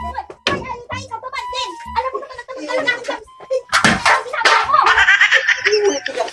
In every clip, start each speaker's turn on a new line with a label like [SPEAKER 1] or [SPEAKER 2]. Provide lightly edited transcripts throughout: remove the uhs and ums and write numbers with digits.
[SPEAKER 1] Ay, ay, ay, ikaw tamad din. Alam mo naman na tamad talaga ako sa ginagawa ko.
[SPEAKER 2] Iulit ko lang.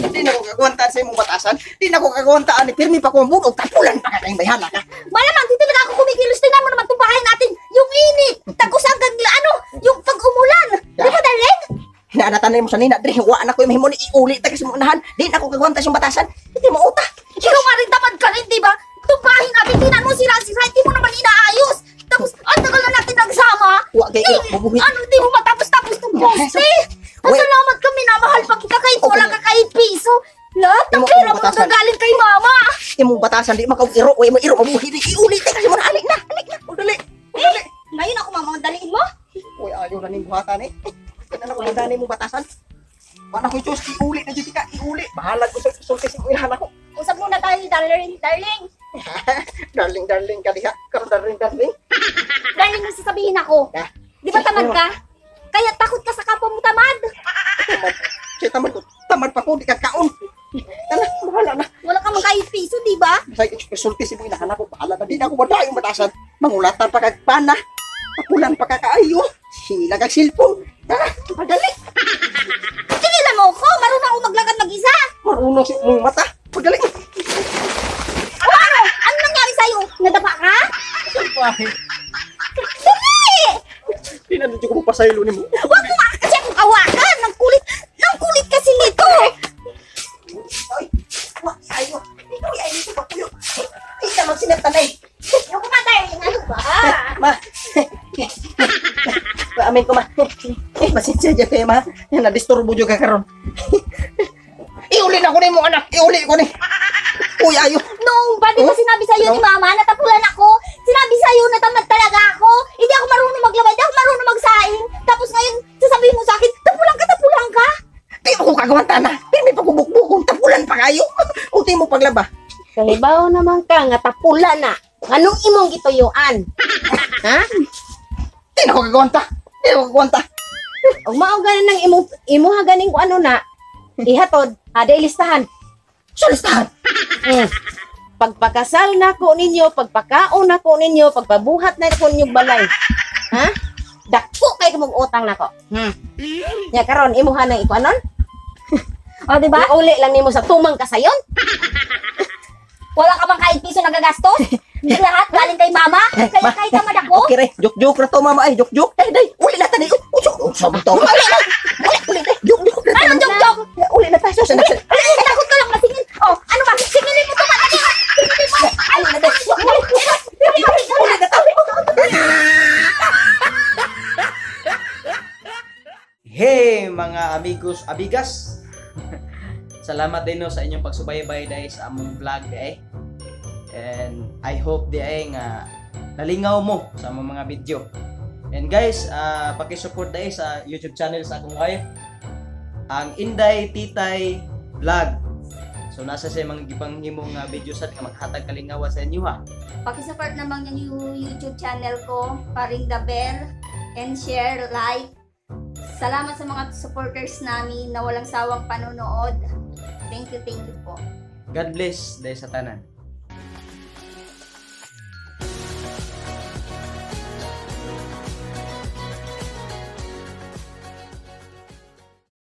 [SPEAKER 2] Di na ko kagwantaan sa imong batasan. Di na ko kagwantaan ni pirmi pa ko ang bunog. Tapulan pa ka kayong bayhana ka.
[SPEAKER 1] Malamang, di talaga ako kumikilos. Tingnan mo naman itong bahay natin. Yung init. Tagos hanggang ano, yung pag umulan. Di ba, darling?
[SPEAKER 2] Hinaanatan mo sa nina, dre. Wa na ko yung mahimo ni iuli ta kasi mo unahan. Di na ko kagwanta sa imong batasan. Hindi mo uta.
[SPEAKER 1] Ikaw nga rin, tamad ka rin, di ba? Itong bahay natin, tingnan mo, sira-sira. Hindi mo naman inaayos. Tapos, ang tagal na natin nagsama.
[SPEAKER 2] Wa kay
[SPEAKER 1] Eh,
[SPEAKER 2] iro mabuhi.
[SPEAKER 1] ano, di mo matapos-tapos itong poste.
[SPEAKER 2] Wait.
[SPEAKER 1] Pasalamat kami, namahal pa kita kahit wala ka kahit piso. Lahat ng
[SPEAKER 2] Imo-
[SPEAKER 1] pera
[SPEAKER 2] imo
[SPEAKER 1] mo
[SPEAKER 2] batasan.
[SPEAKER 1] nagagaling kay mama.
[SPEAKER 2] Imong batasan di makaw iro. Wa imo iro mabuhi. Di iuli ta kasi mo na alik na. Alik na. O dali. O dali.
[SPEAKER 1] Ngayon ako, mama, daliin mo.
[SPEAKER 2] Uy, ayaw na ning buhatan eh. Kaya na ko dani mo batasan. Wa na ko choice iuli na jud ka, iuli. Bahala ko sa sulti sa imong inahan ako.
[SPEAKER 1] Usap muna tayo, darling. Darling,
[SPEAKER 2] Darling, darling ka diha. Karon darling, darling.
[SPEAKER 1] darling, may sasabihin ako.
[SPEAKER 2] Ah.
[SPEAKER 1] Di ba tamad ka? Kaya takot ka sa kapwa mo tamad.
[SPEAKER 2] Tamad. Siya tamad ko. Tamad pa ko di ka kaon. Tana, bahala na.
[SPEAKER 1] Wala ka man kahit piso, di ba?
[SPEAKER 2] Basta sulti sa imong inahan ako. Bahala na di na ako wala yung batasan. Mangulatan pa kag pana. Tapulan pa ka kaayo. Sila kag cellphone. Tara, madali.
[SPEAKER 1] Tigilan mo ko, marunong ako maglakad mag-isa.
[SPEAKER 2] Marunong sa imong mata. Madali.
[SPEAKER 1] O ano? Ano nangyari sa'yo? Nadapa ka?
[SPEAKER 2] Salbahe.
[SPEAKER 1] Dali!
[SPEAKER 2] Di na dito ko mapasaylo nimo.
[SPEAKER 1] Huwag mo nga kasi akong awakan. Ang kulit kasi nito.
[SPEAKER 2] Ay, wa ayo. Ikaw ay dito pa kuyo. Di ka magsinagtanay.
[SPEAKER 1] Yung ka, darling, ano ba?
[SPEAKER 2] Ma. Amin ko ma. Eh, pasensya dyan kayo ma. Nadisturbo dyan ka karon. Iuli na ko ni mo anak. Iuli ko ni. Uy, ayo.
[SPEAKER 1] Noong ba, di ba
[SPEAKER 2] Oh?
[SPEAKER 1] sinabi sa'yo ni
[SPEAKER 2] No?
[SPEAKER 1] Mama, natapulan ako? Sinabi sa'yo na tamad talaga ako? Hindi ako marunong maglaba, hindi ako marunong magsaing. Tapos ngayon, sasabihin mo sa akin, tapulan ka, tapulan ka.
[SPEAKER 2] Di mo ko kagawanta na. Pirmi pa kubukbukon. Tapulan pa kayo. Uti mo paglaba.
[SPEAKER 3] Kahibaw naman ka nga tapula na. Anong imong gituyuan? Ha?
[SPEAKER 2] Di na ko kagawanta. Di na ko kagawanta.
[SPEAKER 3] Og mao ganin nang imong imuha ganing ko ano na ihatod, ada ilistahan.
[SPEAKER 2] So, listahan.
[SPEAKER 3] Pagpakasal na ko ninyo, pagpakaon na ko ninyo, pagpabuhat na ko ninyo balay. Ha? Dako kay kumog utang nako. Nya karon imuha nang ikuanon?
[SPEAKER 1] O, di ba?
[SPEAKER 3] Iuli lang nimo sa tumang kasayon.
[SPEAKER 1] Wala ka bang kahit piso nagagastos? Hindi lahat galing kay Mama? Kaya
[SPEAKER 2] Ma.
[SPEAKER 1] kahit tamad ako?
[SPEAKER 2] Okay, re. Joke-joke na to, mama. Ay, joke-joke. Day, day. Uli na tani. Usok. Usok. Uli na. Uli, uli na. Joke-joke na.
[SPEAKER 1] Anong joke-joke?
[SPEAKER 2] Uli na tayo. Sa
[SPEAKER 1] Ay, takot ka lang masingil. Oh, ano ba? Singilin mo to, Mama. Singilin mo. Ay,
[SPEAKER 2] Uli na tayo. Uli na tayo.
[SPEAKER 4] Hey mga amigos, abigas. Salamat din no sa inyong pagsubaybay dahil sa among vlog di ay. And I hope di ay nga nalingaw mo sa among mga video. And guys, paki-support dahil sa YouTube channel sa akong wife, ang Inday Titay Vlog. So nasa sa mga gipanghimong nga video sa nga maghatag kalingawa sa inyo ha.
[SPEAKER 1] Pakisupport naman yung YouTube channel ko, pa-ring the bell, and share, like. Salamat sa mga supporters namin na walang sawang panonood. Thank you po.
[SPEAKER 4] God bless dahil sa tanan.